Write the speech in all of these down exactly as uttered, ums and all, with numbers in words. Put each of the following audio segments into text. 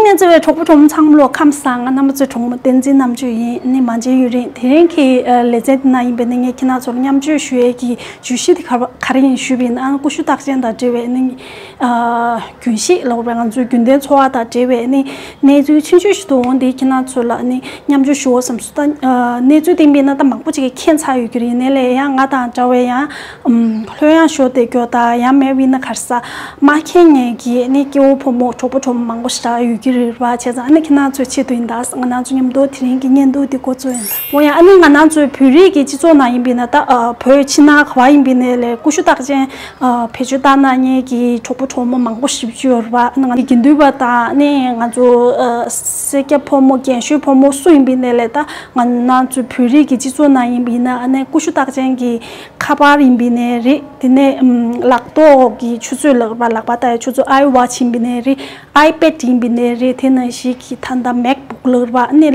བརྩེ་བའི་གྲོགས་པོ་གྲོགས་མོ་ཚང་མ་ལོ་ཁམས་བཟང་། ང་རྣམ་པ་ཚོའི་གྲོགས་མོ་བསྟན་འཛིན་རྣམ་དཔྱོད་ཡིན། ནི་མ་མཇལ་ཡུན་རིང་། དེ་རིང་གི་ཨ་ལེ་ཚན་འདི་ན་ཡིན་པས་ན་ངས་ཁྱེད་རང་ཚོར་མཉམ་སྤྱོད་ཞུ་ཡས་ཀྱི་བརྗོད་གཞི་དེ་ག་བ་ག་རེ་ཡིན་ཞུས་པ་ཡིན་ན། ཨ་ཀུ་ཤུ་རྟགས་ཅན་དང་འབྲེལ་བའི་ནི་ཨ་རྒྱུན་ཤེས་ལབ་དགོས་པས། ང་ཚོའི་རྒྱུན་ལྡན་འཚོ་བ་དང་འབྲེལ་བའི་ནི་གནས་ཚུལ་ཆུང་ཆུང་ཞིག་ཏུ་འོང་དེ་ཁྱེད་རང་ཚོ་ལ་ནི་མཉམ་སྤྱོད་ཞུ་འོ་བསམ་སོང་། ད་ཨ་གནས་ཚུལ་དེ་ཡིན་པས་ན་ད་མང་པོ་ཅིག་གིས་མཁྱེན་ཚར་ཡོད་ཀྱི་རེད། ཡིན་ནའི་ལས་ཡང་ང་དང་འདྲ་བའི་ཡང་ཨམ་ལྷོད་ཡངས་ཤོར་བསྡད་རྒྱུ་དང་ཡང་མེད་པ་ཡིན་ན་ག་རེ་ཟ་མ་མཁྱེན་མཁན་གྱི་ནི་སྐྱེ་བོ་ཕོ་མོ་གྲོགས་པོ་གྲོགས་མོ་མང་པོ་ཞིག་ཡོད་ཀྱི་རེད་པ། བྱས་ཙང་ཨ་ནི་ཁྱེད་རང་ཚོའི་ཆེད་དུ་ཡིན། ད་ང་རང་ཚོ་མཉམ་དུ་དེ་རིང་གི་བརྙན་ཐུང་འདི་འགོ་བཙུགས་ཡིན། ད་འོ་ཡང་ཨ་ནི་ང་རང་ཚོའི་བོད་རིགས་ཀྱི་སྤྱི་ཚོགས་ནང་ཡིན་པས་ན་ད་ཨ་བོད་ཕྱི་ནང་ག་བ་ཡིན་པས་ནའི་ལས་ཀུ་ཤུ་རྟགས་ཅན་ཨ་བེད་སྤྱོད་བཏང་གནང་མཁན་གྱི་གྲོགས་པོ་གྲོགས་མོ་མང་པོ་ཞིག་ཡོད་རེད་པ། ཨ་ནི་ང་ཚོ་དགེ་འདུན་པ་དང་ཨ་ནི་ང་ཚོ་ཨ་སེར་སྐྱ་ཕོ་མོ་རྒན་ཤོས་ཕོ་མོ་སུ་ཡིན་པས་ནའི་ལས་ད་ང་རང་ཚོའི་བོད་རིགས་ཀྱི་སྤྱི་ཚོགས་ནང་ཡིན་པས་ན་ཨ་ནི་ཀུ་ཤུ་རྟགས་ཅན་གྱི་ཁ་པར་ཡིན་པས་ནའི་རེད། དེ་ནས་ཨམ་ལག་ཐོག་གི་ཆུ་ཚོད་ལབ་པ་ལག་པ་ལྟ་ཡ་ཆུ་ཚོད་ཨའི་ཝ་ཆི་ཡིན་པས་ནའི་རེད། ཨའི་པེད་ཡིན་པས་ནའི་རེད། དེ་ནང་བཞིན་གྱི་ད་ལྟ་མེག་བུག་ལབ་པ་ནི་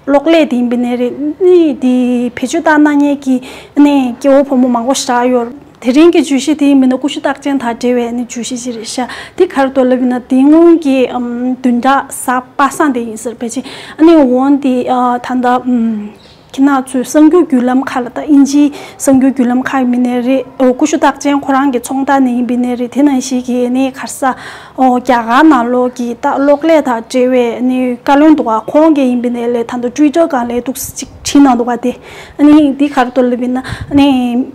གློག་ཀླད་དེ་ཡིན་པས་ནའི་རེད། ནི་དེ་བེད་སྤྱོད་བཏང་གནང་མཁན་གྱི་ནི་སྐྱེ་བོ་ཕོ་མོ་མང་པོ་ཞིག་ཡོད། དེ་རིང་གི་བརྗོད་གཞི་དེ་ཡིན་པས་ན་ཀུ་ཤུ་རྟགས་ཅན་དང་འབྲེལ་བའི་ནི་བརྗོད་གཞི་ཅིག་རེད་ཤག་དེ་ག་རེ་འདུག་ལབ་ཡིན་ན་དེ་སྔོན་གྱི་ཨམ་བདུན་ཕྲག་གཟའ་པ་སངས་དེ་ཡིན་ཟེར་བས་ཅིག་ཨ་ནི་འོན་ཏེ་ཨ་ད་ལྟ་ཨམ་ཁྱེད་རང་ཚོའི་གསར་འགྱུར་བརྒྱུད་ལམ་ཁག་ལ་ད་དབྱིན་ཇིའི་གསར་འགྱུར་བརྒྱུད་ལམ་ཁག་ཡིན་པས་ནའི་རེད། ཨོ་ཀུ་ཤུ་རྟགས་ཅན་ཁོ་རང་གི་ཚོང་རྟགས་ནས་ཡིན་པས་ནའི་རེད། དེ་ནང་བཞིན་གྱི་ནི་ག་རེ་ཟ་ཨོ་རྒྱ་གར་ནང་ལོགས་ཀྱི་ད་གློག་ཀླད་དང་འབྲེལ་བའི་ནི་བཀའ་བློན་འདུག་ག་ཁོང་གིས་ཡིན་པས་ནའི་ལས་ད་ལྟ་ཊུའི་ཊར་སྒང་ལས་འདུག་སེ་ཅིག་བྲིས་གནང་འདུག་ག་དེ་ཨ་ནི་འདི་ག་རེ་འདུག་ལབ་ཡིན་ན་ཨ་ནི་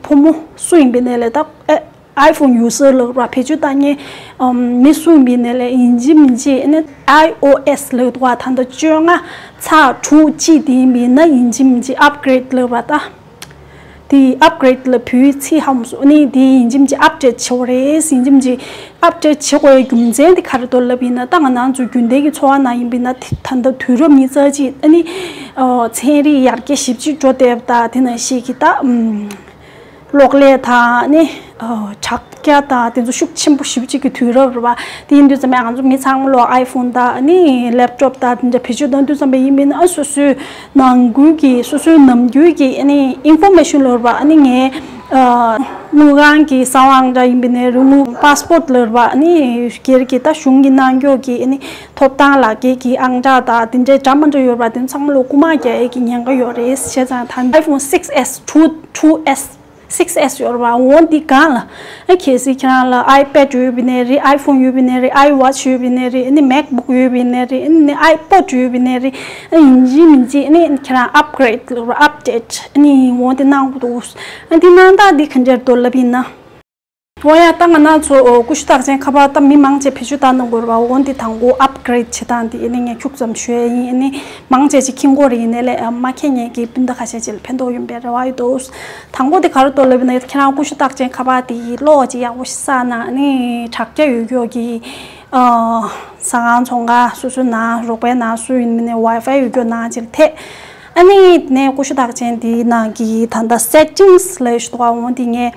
ཕོ་མོ་སུ་ཡིན་པས་ནའི་ལས་ད་ཨེ། iPhone user ལབ་ར་བེད་སྤྱོད་བཏང་མཁན་ཨམ་མི་སུ་ཡིན་པའི་ནས་ལས་ཡིན་གཅིག་མིན་གཅིག་ཨ་ནི་iOS ལབ་འདུག་ག་ད་ལྟ་བཅོ་ལྔ་ཚེག་དྲུག་གཅིག་དེ་ཡིན་པའི་ན་ཡིན་གཅིག་མིན་གཅིག་upgrade ལབ་ར་ད། དེ་upgrade ལ་བོད་ཡིག་ཚིག་ཧ་མ་སོང་ཨ་ནི་དེ་ཡིན་གཅིག་མིན་གཅིག་update བྱེད་དགོས་རེད། ཡིན་གཅིག་མིན་གཅིག་update བྱེད་དགོས་ཡའི་རྒྱུ་མཚན་དེ་ག་རེ་འདུག་ལབ་ཡིན་ན་ད་ང་རང་ཚོ་རྒྱུན་ལྡན་གྱི་འཚོ་བ་ནང་ཡིན་པའི་ན་ད་ལྟ་དུས་རབས་ཉི་ཤུ་རྩ་གཅིག་ཨ་ནི་ཨ་ཚན་རིག་ཡར་རྒྱས་ཞེ་པོ་ཅིག་འགྲོ་བསྡད་པ་ད་དེ་ནང་བཞིན་གྱི་ད་ཨམ། གློག་ཀླད་དང་ནི་ཨ་དྲ་རྒྱ་དང་དེ་ཚོ་ཤུགས་ཆེན་པོ་ཞེ་པོ་ཅིག་གི་དུས་རབས་རེད་བ། དེ་ཡིན་དུས་ཙམ་པས་ང་ཚོ་མི་ཚང་མ་ལོ་iPhone དང་ནི་laptop དང་དེ་འདྲ་བེད་སྤྱོད་གཏོང་དུས་ཙམ་པས་ཡིན་མིན་ཨ་སོ་སོའི་ནང་ཁུལ་གྱི་སོ་སོའི་ནམ་རྒྱུན་གྱི་ནི་information ལོར་བ་ནི་ངའི་ཨ་དངུལ་ཁང་གི་གསང་བ་ཨང་གྲངས་ཡིན་པ་ནས་རུ་དངུལ་passport ལོར་བ་ནི་སྒེར་གྱི་ད་གཞུང་གི་གནང་སྐྱོར་གྱི་ནི་ཐོབ་ཐང་ལག་འཁྱེར་གྱི་ཨང་གྲངས་དང་དེ་འདྲའི་འདྲ་མི་འདྲ་ཡོད་པ་དེ་ཚང་མ་ལོ་རྐུ་མ་རྒྱག་ཡས་ཀྱི་ཉེན་ཁ་ཡོད་རེད། བྱས་ཙང་ད་iPhone six S two two S six S ཡོད་རེད་བ། འོ་འདི་སྒང་ལ་ཨ་གལ་སྲིད་ཁྱེད་རང་ལ་iPad ཡོད་པ་ནས་རེད། iPhone ཡོད་པ་ནས་རེད། iWatch ཡོད་པ་ནས་རེད། ཨ་ནི་MacBook ཡོད་པ་ནས་རེད། ཨ་ནི་iPod ཡོད་པ་ནས་རེད། ཨ་ཡིན་གཅིག་མིན་གཅིག་ཨ་ནི་ཁྱེད་རང་upgrade ལབ་ར་update ཨ་ནི་འོ་འདི་གནང་དགོས་འདུག་ཨ་འདི་གནང་སྟངས་འདི་ག་འདྲ་འདུག་ལབ་ཡིན་ན། འོ་ཡ་ད་ང་རང་ཚོ་ཀུ་ཤུ་རྟགས་ཅན་ཁ་པར་ད་མི་མང་ཆེ་བེད་སྤྱོད་བཏང་གནང་དགོས་རེད་བ། འོ་འདི་དང་པོ་upgrade བྱེད་སྟངས་དེ་ཨ་ནི་ངས་ཁྱུག་ཙམ་ཞུ་ཡ་ཡིན། ཨ་ནི་མང་ཆེ་ཅིག་མཁྱེན་གྱི་རེད། ཡིན་ནའི་ལས་མ་མཁྱེན་མཁན་གྱི་སྤུན་ཟླ་ཁ་ཤས་ཅིག་ལ་ཕན་ཐོགས་ཡོང་བའི་རེ་བ་ཡོད་འདུག་དང་པོ་དེ་ག་རེ་འདུག་ལབ་ན་ཁྱེད་རང་ཀུ་ཤུ་རྟགས་ཅན་ཁ་པར་དེ་གློག་ཅིག་ཡག་པོ་ཞིག་བསགས་ན་ཨ་ནི་དྲ་རྒྱ་ཡོད་རྒྱུ་གི་ཨ་ཟ་ཁང་ཚོང་ཁང་སོ་སོའི་ནང་རོགས་པའི་ནང་སུ་ཡིན་མིན་ནས་Wi-Fi ཡོད་རྒྱུ་ནང་ཅིག་ལ་ཐེག་ཨ་ནི་དེ་ནས་ཀུ་ཤུ་རྟགས་ཅན་དེའི་ནང་གི་ད་ལྟ་settings ལབ་ཞིག་འདུག་ག་འོ་དེ་ངས་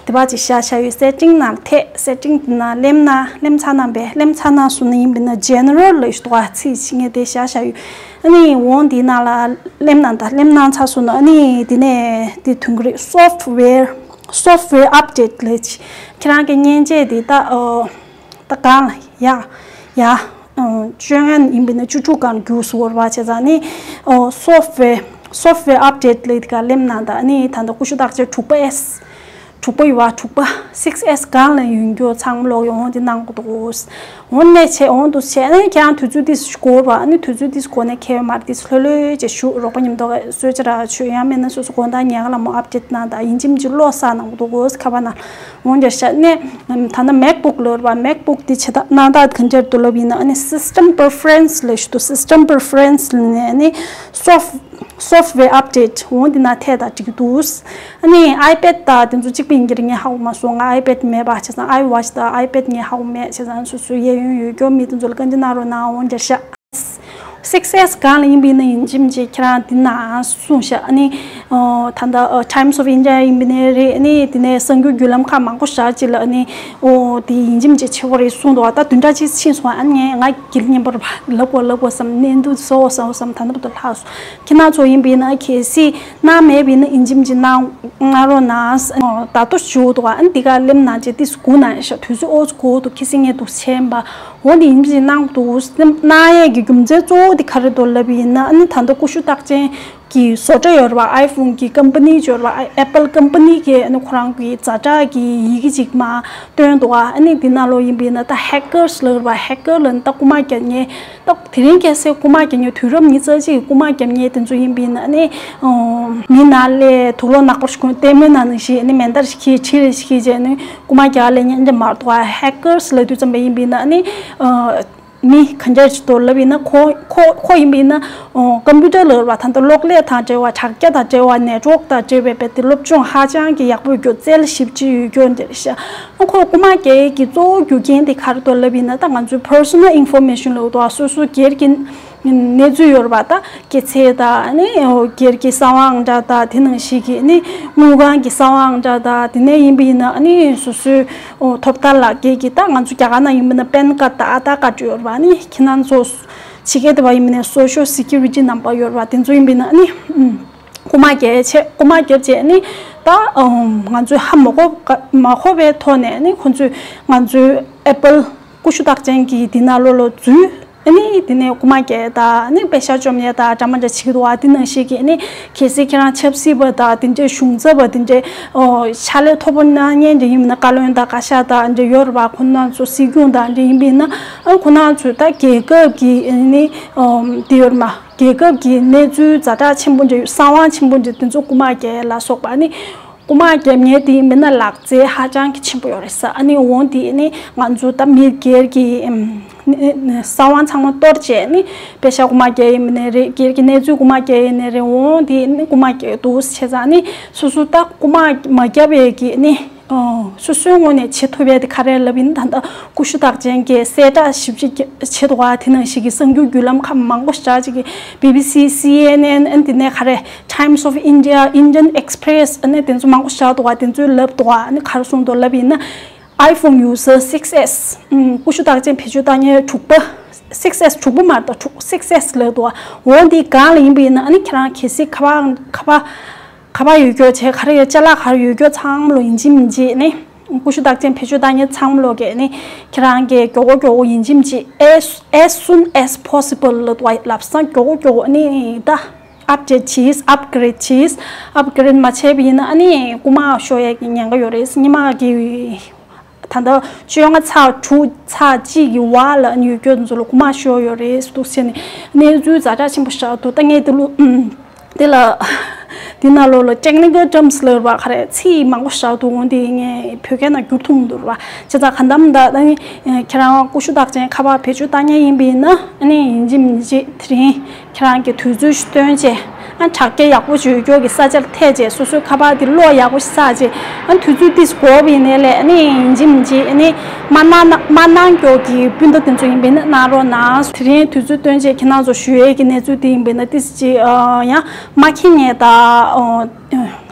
དེ་པ་ཅིག་བཞག་བཞག་ཡོད། setting ནང་ཐེག setting དེ་ནང་ལེམ་ན་ལེམ་ཚར་ན་བས་ལེམ་ཚར་ན་སོང་ན་ཡིན་པས་ན་general ལབ་ཞིག་འདུག་ག་ཚིག་ཅིག་ངས་དེ་བཞག་བཞག་ཡོད། ཨ་ནི་འོ་དེའི་ནང་ལ་ལེམ་ན་ད་ལེམ་ན་ཚར་སོང་ན་ཨ་ནི་དེ་ནས་དེ་དུས་ཀྱི་རེད། software software update ལབ་ཅིག་ཁྱེད་རང་གི་མཉེན་ཆས་དེ་ད་ཨ། ད་གང་ལ་ཡ་ཡ་བཅོ་ལྔ་ཡིན་པས་ན་བཅུ་དྲུག་གང་རྒྱུགས་སུ་བོར་བ་བྱས་ཙང་ནི་ཨོ་software software update ལས་དེ་ག་ལེམ་ན་ད་ནི་ད་ལྟ་ཀུ་ཤུ་རྟགས་ཅན་དྲུག་པ་S དྲུག་པ་ཡོད་བ། དྲུག་པ་six S གང་ལ་ཡོང་རྒྱུ་ཚང་མ་ལོག་ཡོང་དེ་གནང་དགོས་འདུག་འོ་ནས་བྱས་འོང་དུ་བྱས་ནས་ཁྱེད་རང་དུས་ཚོད་ཏིས་འགོར་བ་ནི་དུས་ཚོད་ཏིས་འགོར་ནས་ཁྱེད་མར་ཏིས་ལྷོད་ལྷོད་ཅེས་ཞུ་རོགས་པ་མཉམ་དུ་གསོལ་ཇ་རག་ཆུ་ཡང་མེད་ན་སོ་སོ་དགོང་དག་ཉལ་ཁ་ལ་མོ་update གནང་ད་ཡིན་གཅིག་མིན་གཅིག་བློ་བཟང་གནང་དགོས་འདུག་ཁ་པར་ན། འོང་རྒྱ་ཤ་ནས་ད་ནི་MacBook ལོར་བ། MacBook དེ་བྱེད་སྟངས་གནང་སྟངས་ག་འདྲ་འདུག་ལབ་ཡིན་ན་ཨ་ནི་system preference ལབ་ཞིག་འདུག system preference ལབ་ནས་ཨ་ནི་soft software update འོང་དེ་ན་ཐད་ད་འགྲིག་གི་འདུག་ཨ་ནི་iPad དང་དེ་ཚོ་གཅིག་པ་ཡིན་གྱི་རེད། ངས་ཧ་གོ་མ་སོང་། ང་iPad མེད་པ་བྱས་ཙང་iWatch དང་iPad ངས་ཧ་གོ་མེད་བྱས་ཙང་སོ་སོའི་གཡས་གཡོན་ཡོད་སྐྱོ་མི་དེ་ཚོ་ལ་བཀའ་འདྲི་གནང་རོགས་གནང་། འོང་རྒྱ་ཤ། six S གང་ལ་ཡིན་པ་ཡིན་ན་ཡིན་གཅིག་མིན་གཅིག་ཁྱེད་རང་འདི་ན་གསུངས་ཤག་ཨ་ནི་ ཨོ། ད་ལྟ་ཨ་Times of India ཡིན་པ་ནས་རེད། ཨ་ནི་དེ་ནས་གསར་འགྱུར་བརྒྱུད་ལམ་ཁག་མང་པོ་ཞེ་དྲག་ཅིག་ལ་ཨ་ནི་ཨོ་དེ་ཡིན་གཅིག་མིན་གཅིག་བྱེད་དགོས་རེད་གསུངས་འདུག་ད་བདུན་ཕྲག་གཅིག་ཕྱིན་སོང་། ཨ་ནི་ངས་ང་དགེ་ལས་རྙིང་པ་རེད་པ། ལབ་དགོས་ལབ་དགོས་བསམ། ནས་འདུག་བཟོ་བསམ་བསམ། ད་ལྟ་བར་དུ་ལྷག་སོང་། ཁྱེད་རང་ཚོ་ཡིན་པ་ཡིན་ན་གལ་སྲིད་གནང་མེད་པ་ཡིན་ན་ཡིན་གཅིག་མིན་གཅིག་གནང་གནང་རོགས་གནང་། ད་དུང་ཞུ་འདུག་ཨ་ནི་འདི་ག་སླེབས་གནང་བྱས་ཏིས་སྒུག་གནང་ཡ་ཤག་དུས་ཚོད་ཨོ་ཙི་འགོར་འདུག་ཁྱེད་སེང་ངས་འདུག་བྱས་པ། འོ་འདི་ཡིན་གཅིག་གནང་འདུག་གནང་ཡས་ཀྱི་རྒྱུ་མཚན་གཙོ་བོ་འདི་ག་རེ་འདུག་ལབ་པ་ཡིན་ན། ཨ་ནི་ད་ལྟ་ཀུ་ཤུ་རྟགས་ཅན་གྱི་བཟོ་གྲྭ་ཡོད་རེད་པ། iPhone་གི་company་ཡོད་རེད་པ། Apple company་གིས་ཨ་ནི་ཁོ་རང་གི་ཛ་དྲག་གི་ཡི་གེ་ཅིག་མར་བཏོན་འདུག་ཨ་ནི་འདི་ནང་ལོགས་ཡིན་པ་ཡིན་ན་ད་hackers་ལབ་རེད་པ། hacker་ལབ་ན་ད་རྐུ་མ་རྒྱག་མཁན། ད་དེ་རིང་ཁ་སང་རྐུ་མ་རྒྱག་མཁན། དུས་རབས་ཉི་ཤུ་རྩ་གཅིག་གི་རྐུ་མ་རྒྱག་མཁན་དེ་ཚོ་ཡིན་པ་ཡིན་ན་ཨ་ནི་མི་ནང་སླེབས། དུག་ལོག་ནག་པོ་ཞིག་གོན། ལྟད་མོ་ནང་ནང་བཞིན་ཨ་ནི་མེ་མདའ་རེ་ཞིག་འཁྱེར། གྲི་རེ་ཞིག་འཁྱེར་བྱས་ཨ་ནི་རྐུ་མ་རྒྱག་ལབ་མཁན་དེ་མ་གཏོགས་hackers་ལབ་དུས་ཙམ་པ་ཡིན་པ་ཡིན་ན་ཨ་ནི་མི་གང་འདྲ་ཞིག་འདུག་ལབ་ཡིན་ན། ཁོ་ཁོ་ཁོ་ཡིན་པ་ཡིན་ན་ཨོ་ཀམ་པུ་ཊར་ལབ་རེད་པ། ད་ལྟ་གློག་ཀླད་དང་འབྲེལ་བ། དྲ་རྒྱ་དང་འབྲེལ་བ། network་དང་འབྲེལ་བའི་བེད་དེ་སློབ་སྦྱོང་ཧ་ཅང་གི་ཡག་པོ་ཡོད་རྒྱུ། རྩལ་ཞིབ་ཅིག་ཡོད་རྒྱུ་འདི་རེད་ཤག་ཨ་ཁོ་རྐུ་མ་རྒྱག་ཡས་ཀྱི་གཙོ་བོ་རྒྱུ་རྐྱེན་དེ་ག་རེ་འདུག་ལབ་ཡིན་ན་ད་ང་ཚོའི་personal information་ལབ་འདུག་ཨ་སོ་སོ་སྒེར་གྱི་གནས་ཚུལ་ཡོད་རེད་པ། ད་སྐྱེད་ཚལ་དང་ཨ་ནི་སྒེར་གྱི་གསང་བའང་འདྲ། ད་དེ་ནང་བཞིན་གྱི་ཨ་ནི་དངུལ་ཁང་གི་གསང་བའང་འདྲ། ད་དེ་ནས་ཡིན་པ་ཡིན་ན་ཨ་ནི་སོ་སོའི་ཨོ་ཐོབ་ཐང་ལག་འཁྱེར་གྱི། ད་ང་ཚོ་རྒྱ་གར་ནང་ཡིན་པ་ན་པན་ཀར་དང་ཨ་དྷར་ཀར་ཡོད་རེད་པ། ཨ་ནི་ཁྱེད་རང་ཚོ་ཕྱི་རྒྱལ་དེ་པར་ཡིན་པ་ན་social security number་ཡོད་རེད་པ། དེ་ཚོ་ཡིན་པ་ཡིན་ན་ཨ་ནི་ཨུམ། རྐུ་མ་རྒྱག་བྱས། རྐུ་མ་རྒྱབ་བྱས་ནི་ད་ཨམ་ང་ཚོས་ཧ་མ་གོ་མ་གོ་བའི་ཐོག་ནས་ནི་ཁོ་ཚོས་ང་ཚོའི་Apple་ཀུ་ཤུ་རྟགས་ཅན་གྱི་འདི་ནང་ལོགས་ལ་འཛུལ། ཨ་ནི་དེ་ནས་རྐུ་མ་རྒྱག་ཡས་དང་ནི་པེ་ཤག་བཅོམ་ཡས་དང་འདྲ་མི་འདྲ་བྱེད་ཀྱི་འདུག་པ། དེ་ནང་བཞིན་གྱི་ནི་གལ་སྲིད་ཁྱེད་རང་ཆབ་སྲིད་པ་དང་དེ་འདྲའི་གཞུང་ཚབ་པ་དེ་འདྲའི་ཨོ་ཕྱག་ལས་མཐོ་པོ་གནང་མཁན་དེ་ཡིན་ན། བཀའ་བློན་དང་བཀའ་ཤག་དང་འདྲ་ཡོད་རེད་པ། ཁོ་རང་ཚོ་སྲིད་སྐྱོང་དང་འདྲ་ཡིན་པ་ཡིན་ན། ཨ་ཁོ་རང་ཚོས་ད་རྒྱལ་ཁབ་ཀྱི་ནི་ཨམ་དེ་ཡོད་རེད་མ། རྒྱལ་ཁབ་ཀྱི་གནས་ཚུལ་ཛ་དྲག་ཆེན་པོ་འདྲ། གསང་བ་ཆེན་པོ་འདྲ་དེ་ཚོ་རྐུ་མ་རྒྱག་ལ་སོགས་པ་ནི། རྐུ་མ་རྒྱབ་མཁན་དེ་མིན་ན་ལག་རྩལ་ཧ་ཅང་གི་ཆེན་པོ་ཡོད་རེད་ཟེར། ཨ་ནི་འོང་དེ་ནི་ང་ཚོ་ད་མི་སྒེར་གྱི་ཨམ་གསང་བ་ཚང་མ་གཏོར་བྱས་ནི་པེ་ཤག་རྐུ་མ་རྒྱག་ཡིན་ནའི་རེད། སྒེར་གྱི་གནས་ཚུལ་རྐུ་མ་རྒྱག་ཡིན་ནའི་རེད། འོང་དེ་ནི་རྐུ་མ་རྒྱག་འདུག་བྱས་ཙང་ནི་སོ་སོ་ད་རྐུ་མ་མ་རྒྱབ་ཡས་ཀྱི་ནི། ཨོ། སོ་སོའི་ངོས་ནས་བྱེད་ཐུབ་ཡས་དེ་ག་རེ་ལབ་ཡིན་ན། ད་ལྟ་ཀུ་ཤུ་རྟགས་ཅན་གྱི་གསལ་བསྒྲགས་ཞིབ་ཅིག་བྱེད་འདུག་པ། དེ་ནང་བཞིན་གྱི་གསར་འགྱུར་བརྒྱུད་ལམ་ཁག་མང་པོ་ཞེ་དྲག་ཅིག་གིས་བི་བི་སི། སི་ཨེན་ཨེན། ཨ་ནི་དེ་ནས་ག་རེ་Times of India, Indian Express། ཨ་ནི་དེ་ཚོ་མང་པོ་ཞེ་དྲག་འདུག་པ། དེ་ཚོས་ལབ་འདུག་པ། ཨ་ནི་ག་རེ་གསུངས་འདུག་ལབ་ཡིན་ན། iPhone user six S། ཨུམ། ཀུ་ཤུ་རྟགས་ཅན་བེད་སྤྱོད་བཏང་མཁན་དྲུག་པ། six S། དྲུག་པ་མ་གཏོགས་དྲུག six S་ལབ་འདུག་པ། འོ་འདི་སྒང་ལ་ཡིན་པ་ཡིན་ན་ཨ་ནི་ཁྱེད་རང་གལ་སྲིད་ཁ་པར་ཁ་པར་ག་པར་ཡོད་རྒྱུ་བྱས། ག་རེ་ཡོད། ཅ་ལག་ག་རེ་ཡོད་རྒྱུ་ཚང་མ་ལོ་ཡིན་གཅིག་མིན་གཅིག་ནི་ཀུ་ཤུ་རྟགས་ཅན་བེད་སྤྱོད་བཏང་མཁན་ཚང་མ་ལོ་གིས་ནི་ཁྱེད་རང་གིས་མགྱོགས་པོ་མགྱོགས་པོ་ཡིན་གཅིག་མིན་གཅིག as as soon as possible་ལབ་འདུག་པ། ལམ་སང་མགྱོགས་པོ་མགྱོགས་པོ་ནི་ད་update་བྱེད། upgrade་བྱེད། upgrade་མ་བྱས་པ་ཡིན་ན་ཨ་ནི་རྐུ་མ་ཤོར་ཡས་ཀྱི་ཉེན་ཁ་ཡོད་རེད། སྔོན་མ་གི་ད་ལྟ་བཅོ་ལྔ་ཚེག་དྲུག་ཚེག་གཅིག་གི་བར་ལ་ཡོད་རྒྱུ་ཚོ་ལ་རྐུ་མ་ཤོར་ཡོད་རེད་འདུག་ཟེར་ནས་གནས་ཚུལ་ཛ་དྲག་ཆེན་པོ་ཞིག་འདུག་ད་ངས་དེ་ལུ་ཨུམ། དེ་ལ་དེ་ནང་ལོགས་ལ་technical terms་ལབ་པ་ག་རེ་ཚིག་མང་པོ་ཞིག་འདུག་འོང་དེ་ངས་བོད་སྐད་ནང་བསྒྱུར་ཐུབ་མི་འདུག་ར། བྱས་ཙང་གང་ལྟར་ད་ཨ་ནི་ཁྱེད་རང་ཀུ་ཤུ་རྟགས་ཅན་ཁ་པར་བེད་སྤྱོད་བཏང་མཁན་ཡིན་པ་ཡིན་ན་ཨ་ནི་ཡིན་གཅིག་མིན་གཅིག་དེ་རིང་ཁྱེད་རང་གི་དུས་ཚོད་ཞིག་བཏོན་བྱས། ཨ་དྲ་རྒྱ་ཡག་པོ་ཞིག་ཡོད་རྒྱུ་གི་ས་ཆར་ཐད་བྱས། སོ་སོའི་ཁ་པར་དེ་གློག་ཡག་པོ་ཞིག་བསགས་བྱས། ཨ་དུས་ཚོད་ཏིས་འགོར་བ་ཡིན་ནའི་ལས་ཨ་ནི་ཡིན་གཅིག་མིན་གཅིག་ཨ་ནི་མ་གནང་ན་མ་གནང་རྒྱུ་གི་སྤུན་ཟླ་དེ་ཚོ་ཡིན་པ་ཡིན་ན་གནང་རོགས་གནང་། དེ་རིང་དུས་ཚོད་བཏོན་བྱས་ཁྱེད་རང་ཚོ་ཞུ་ཡས་ཀྱི་གནས་ཚུལ་དེ་ཡིན་པ་ཡིན་ན་ཏིས་ཅིག་ཨ་ཡང་མ་མཁྱེན་མཁན་དང་ཨ་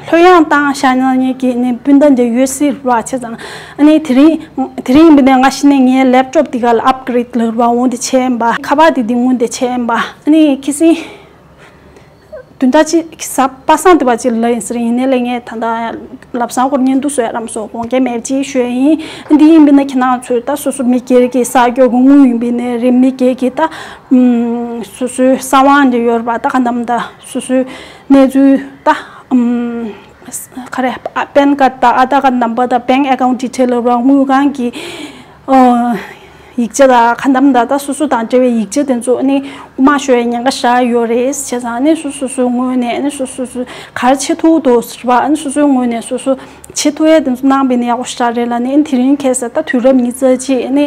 ལྷོད་ཡངས་བཏང་བཞག་མཁན་གྱི་ནི་སྤུན་ཟླ་འདི་ཡོད་སྲིད་པ། བྱས་ཙང་ཨ་ནི་དེ་རིང་དེ་རིང་ཡིན་པ་ཡིན་ན་ང་ཤི་ནས་ངའི་laptop་དེ་ག་ལ་upgrade་ལབ་པ་འོང་དེ་བྱས་ཡིན་པ། ཁ་པར་དེ་དེ་སྔོན་དེ་བྱས་ཡིན་པ། ཨ་ནི་ཁི་སིང་། བདུན་ཕྲག་གཅིག་གཟའ་པ་སངས་དེ་བ་ཅིག་ལ་ཡིན་ཟེར་ཡིན་ནའི་ལས་ངས་ད་ལྟ་ལམ་སང་སྐོར་བརྙན་ཐུང་བཟོ་ཡ་རམ་སོ་དགོངས་འགལ་མེད་ཅེས་ཞུ་ཡ་ཡིན། འདི་ཡིན་པས་ན་ཁྱེད་རང་ཚོས་ད་སོ་སོ་མི་སྒེར་གྱི་གསར་འགྱུར་གྱི་དངུལ་ཡིན་པས་ནའི་རེད། མི་སྒེར་གྱི་ད་ཨུམ་སོ་སོའི་གསང་བ་འདི་ཡོད་རེད་པ། ད་ག་ནམ་ད་སོ་སོའི་གནས་ཚུལ་ད་ཨུམ་ག་རེ་པན་ཀར་དང་ཨ་དྷར་ཀར་ནམ་བར་དང་bank account detail་ལ་རང་དངུལ་ཁང་གི་ཨོ། ཡིག་ཆ་དང་ཁ་འདམ་དང་ད་སོ་སོ་དང་འབྲེལ་བའི་ཡིག་ཆ་དེ་ཚོ་ནི་རྐུ་མ་ཤོར་བའི་ཉེན་ཁ་ཞེ་དྲག་ཡོད་རེད། བྱས་ཙང་ནི་སོ་སོ་སོའི་ངོས་ནས་ནི་སོ་སོ་སོ་ག་རེ་བྱེད་ཐུབ་འདུག་ཟེར་བ་ནི་སོ་སོའི་ངོས་ནས་སོ་སོ་བྱེད་ཐུབ་ཡས་དེ་ཚོ་གནང་བས་ནི་ཡག་པོ་ཞེ་དྲག་རེད་ལ། ནི་དེ་རིང་ཁ་སང་ད་དུས་རབས་ཉི་ཤུ་རྩ་གཅིག་ནི་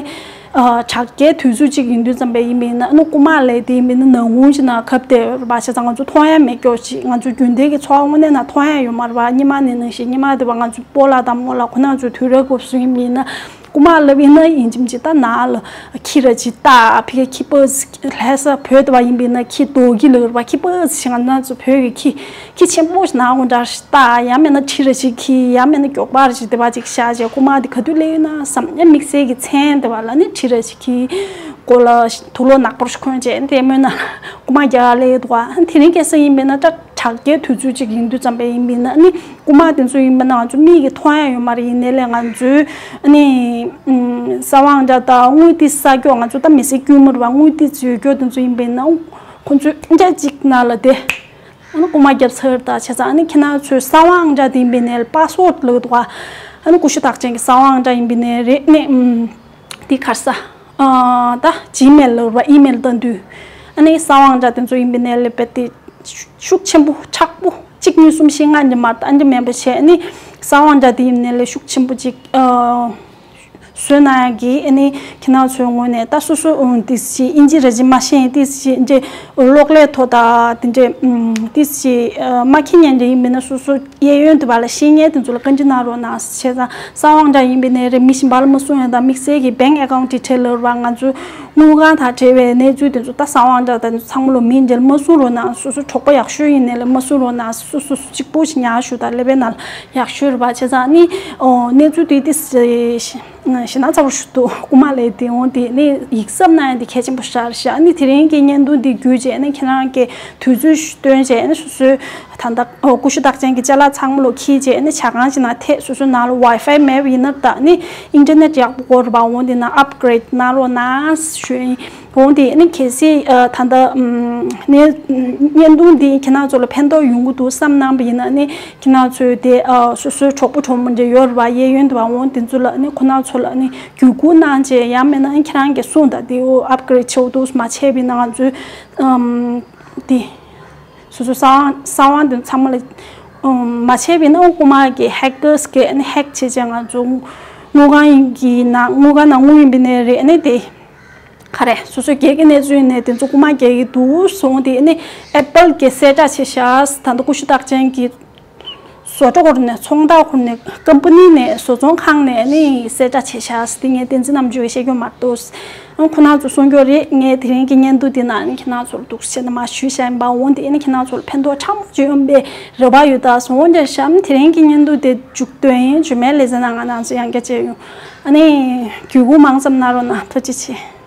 ཨ་དྲ་རྒྱའི་དུས་ཚོད་ཅིག་ཡིན་དུས་ཙམ་པ་ཡིན་པས་ན་ནི་རྐུ་མ་ལས་དེ་ཡིན་པས་ན་ནག་ཁུང་ཅིག་ནང་གབ་བསྡད་ཡོད་རེད་པ། བྱས་ཙང་ང་ཚོ་མཐོང་ཡ་མེད་སྐྱོ་ཅིག་ང་ཚོ་རྒྱུན་ལྡན་གྱི་འཚོ་བ་དངོས་གནས་ནང་མཐོང་ཡ་ཡོད་མ་རེད་པ། སྔོན་མ་ནས་ནང་བཞིན་སྔོན་མ་དེ་བ་ང་ཚོ་སྤོ་ལགས་དང་རྨོ་ལགས་ཁོ་རང་ཚོའི་དུས་རབས་སྐབས་སུ་ཡིན་པས་ན། རྐུ་མ་ལབ་ཡིན་ན་ཡིན་གཅིག་མིན་གཅིག་ད་ནང་ལ་ཁྱི་ར་ཅིག་ལྟ་ཕི་གའི་ཁྱི་པ་ལྷ་ས་བོད་དུ་བ་ཡིན་པ་ཡིན་ན་ཁྱི་རྡོ་ཁྱི་ལབ་ར་བ་ཁྱི་པ་ཞིག་ང་ཚོ་བོད་ཀྱི་ཁྱི་ཁྱི་ཆེན་པོ་ཞིག་ནང་དགོང་གྲ་ཞིག་ལྟ་ཡང་མིན་ན་ཁྲི་ར་ཅིག་ཁྱི་ཡང་མིན་ན་མགྱོགས་པ་ར་ཅིག་དེ་བ་ཅིག་བཞག་བྱས་རྐུ་མ་དེ་ག་དུས་སླེབས་ཡོད་ན་བསམ་ཡང་དམིགས་བསལ་གྱི་མཚན་དེ་བ་ལ་ནི་ཁྲི་ར་ཅིག་ཁྱི་མགོ་ལ་དུག་ལོག་ནག་པོ་ཞིག་གོན་བྱས་ལྟད་མོའི་ནང་རྐུ་མ་རྒྱག་སླེབས་འདུག་བ། དེ་རིང་ཁ་སང་ཡིན་པས་ན་ད་དྲག་སྐྱེད་དུས་ཚོད་ཅིག་ཡིན་དུས་ཙམ་པས་ཡིན་པས་ན་ནི་རྐུ་མ་དེ་ཚོ་ཡིན་པས་ན་ང་ཚོ་མིག་གིས་མཐོང་ཡ་ཡོད་མ་རེད། ཡིན་ནའི་ལས་ང་ཚོའི་ནི་ས་དབང་ཆ་དང་དངུལ་ཏི་ས་སྐྱོག་ང་ཚོ་ད་མི་སེར་དཀྱུས་མ་རེད་བ། དངུལ་ཏི་ཡོད་སྐྱོག་དེ་ཚོ་ཡིན་པས་ན་ཁོ་ཚོས་འདྲ་གཅིག་ནང་ལ་དེ་ཨ་ནི་རྐུ་མ་རྒྱབ་ཚར་ད་བྱས་ཙང་ཨ་ནི་ཁྱེད་རང་ཚོའི་ས་དབང་ཆ་དེ་ཡིན་པས་ནའི་པ་སི་ཝར་ཌི་ལབ་འདུག་བ། ཨ་ནི་ཀུ་ཤུ་རྟགས་ཅན་གྱི་ས་དབང་ཆ་ཡིན་པས་ནའི་རེད་ནི་དེ་ག་རེ་ཟ། ཨ་ད་ཇི་མེལ་ལབ་ར་ཨི་མེལ་བཏང་དུས་ཨ་ནི་ས་དབང་ཆ་དེ་ཚོ་ཡིན་པས་ནའི་ལས་རྦད་དེ་ཤུགས་ཆེན་པོ་མཁྲེགས་པོ་གཅིག་གཉིས་གསུམ་བཞི་ལྔ་འདི་མར་ལྟ་འདི་མེད་པ་བྱས་ཨ་ནི་ས་དབང་ཆ་དེ་ཡིན་ནའི་ལས་ཤུགས་ཆེན་པོ་གཅིག་ཨ་བཟོས་གནང་ཡག་གི་ཨ་ནི་ཁྱེད་རང་ཚོའི་ངོས་ནས་ད་སོ་སོ་ཨུམ་ཏི་སི་ཨིན་ཇི་ར་ཇི་མ་ཤེས་ཏི་སི་འདི་གློག་ཀླད་ཐོག་ད་དེ་འདྲས་ཨུམ་ཏི་སི་མ་ཁྱི་ཉན་འདྲ་ཡིན་མིན་ན་སོ་སོ་གཡས་གཡོན་དུ་བ་ལ་ཤེས་མཁན་དེ་ཚོ་ལ་བཀའ་འདྲི་གནང་རོགས་གནང་། བྱས་ཙང་ས་དབང་ཆ་ཡིན་པའི་ནས་རེད་མི་གཞན་པ་ལ་མ་གསུང་ཡ་དང་དམིགས་བསལ་གྱི་bank account detail ལབ་ར་ང་ཚོའི་དངུལ་ཁང་དང་འབྲེལ་བའི་གནས་ཚུལ་དེ་ཚོ་ད་ས་དབང་ཆ་དང་ཚང་མ་ལོ་མིང་འབྲེལ་མ་གསུང་རོགས་གནང་། སོ་སོ་གྲོགས་པོ་ཡག་ཤོས་ཡིན་ནས་ལ་མ་གསུང་རོགས་གནང་། སོ་སོ་གཅིག་པོ་ཞིག་ཉར་ཞུ་དང་ཀླད་པའི་ནང་ལ་ཡག་ཤོས་རེད་པ། བྱས་ཙང་ནི་ཨོ་གནས་ཚུལ་དེ་དེ་ཞེ་ན་ཚ་པོ་ཞུ་འདུག་རྐུ་མ་ལས་དེ་འོང་དེ་ནི་ཡིག་ཚབ་གནང་ཡ་དེ་གལ་ཆེན་པོ་ཤར་ཤག་ནི་དེ་རིང་གི་བརྙན་ཐུང་འདི་བརྒྱུད་རྗེས་ནི་ཁྱེད་རང་གི་དུས་ཚོད་ཞིག་བཏོན་རྗེས་ནི་སོ་སོའི་ད་ལྟ་ཨོ་ཀུ་ཤུ་རྟགས་ཅན་གྱི་ཅ་ལག་ཚང་མ་ལོ་འཁྱེར་རྗེས་ནི་ཇ་ཁང་ཞིག་ནང་ཐད། སོ་སོའི་ནང་ལ་ཝའི་ཕའི་མེད་པ་ཡིན་ན་ད་ནི་ཨིན་ཊར་ནེཊ་ཡག་པོ་དགོས་རེད་པ། འོང་དེ་ན་ཨབ་གྷི་རེཌ་གནང་རོགས་གནང་ཞུ་ཡིན། འོང་དེ་ནི་གལ་སྲིད་ཨ་ད་ལྟ་ཨམ་ནི་བརྙན་ཐུང་འདི་ཁྱེད་རང་ཚོ་ལ་ཕན་ཐོགས་ཡོང་གི་འདུག་བསམ་གནང་པ་ཡིན་ན་ནི་ཁྱེད་རང་ཚོའི་དེ་ཨ་སོ་སོའི་གྲོགས་པོ་གྲོགས་མོ་འདྲ་ཡོད་རེད་པ། གཡས་གཡོན་དུ་བ་འོང་དེ་ཚོ་ལ་ནི་ཁོ་རང་ཚོ་ལ་ནི་བརྒྱུད་སྐུར་གནང་བྱས་ཡང་མིན་ན་ཁྱེད་རང་གིས་གསུངས་དང་དེ་འོ་ཨབ་གྷི་རེཌ་བྱེད་འདུག་མ་བྱས་པ་ཡིན་ན་ང་ཚོའི་ཨམ་དེ་སོ་སོའི་གསང་བ་གསང་བ་འདི་ཚང་མ་ལ་ཨམ་མ་བྱས་པ་ཡིན་ན་རྐུ་མ་གི་ཧེ་ཀར་སི་གིས་ནི་ཧེག་བྱས་བྱས་ང་ཚོ་དངུལ་ཁང་གི་ནང་དངུལ་ཁང་ནང་དངུལ་ཡིན་པ་ནས་རེད་ནི་དེ། ག་རེ། སོ་སོའི་སྒེར་གྱི་གནས་ཚུལ་ནས་དེ་ཚོ་རྐུ་མ་རྒྱག་གི་འདུག་གསུངས་དེ་ནི་ཨེ་པལ་གྱིས་གསལ་བསྒྲགས་བྱས་ཤག་ད་ལྟ་ཀུ་ཤུ་རྟགས་ཅན་གྱི་བཟོ་གྲྭ་སྐོར་ནས་ཚོང་རྟགས་སྐོར་ནས་ཀམ་པ་ནི་ནས་བཟོ་ཚོང་ཁང་ནས་ནི་གསལ་བསྒྲགས་བྱས་ཤག་དེ་ངས་བསྟན་འཛིན་རྣམ་དཔྱོད་ཀྱིས་བཤད་རྒྱུ་མ་གཏོགས་ཁོ་རང་ཚོ་གསུང་རྒྱུ་རེད། ངས་དེ་རིང་གི་བརྙན་ཐུང་དེ་ནང་ནི་ཁྱེད་རང་ཚོར་འདུག་སེ་ནས་མ་ཞུས་བཞག་ཡིན་པ། འོང་དེ་ནི་ཁྱེད་རང་ཚོར་ཕན་ཐོགས་ཕྲ་མོ་ཅིག་ཡོང་པའི་རེ་བ་ཡོད། ད་སོང་འོང་དེར་བཞག་དེ་རིང་གི་བརྙན་ཐུང་དེ་མཇུག་སྡོད་ཡིན། རྗེས་མའི་ལེ་ཚན་ནང་ང་རང་ཚོ་ཡང་བསྐྱར་མཇལ་ཡོང་། ཨ་ནི་བརྒྱུད་སྐུར་མང་ཙམ་གནང་རོགས་གནང་། ཐུགས་རྗེ་ཆེ།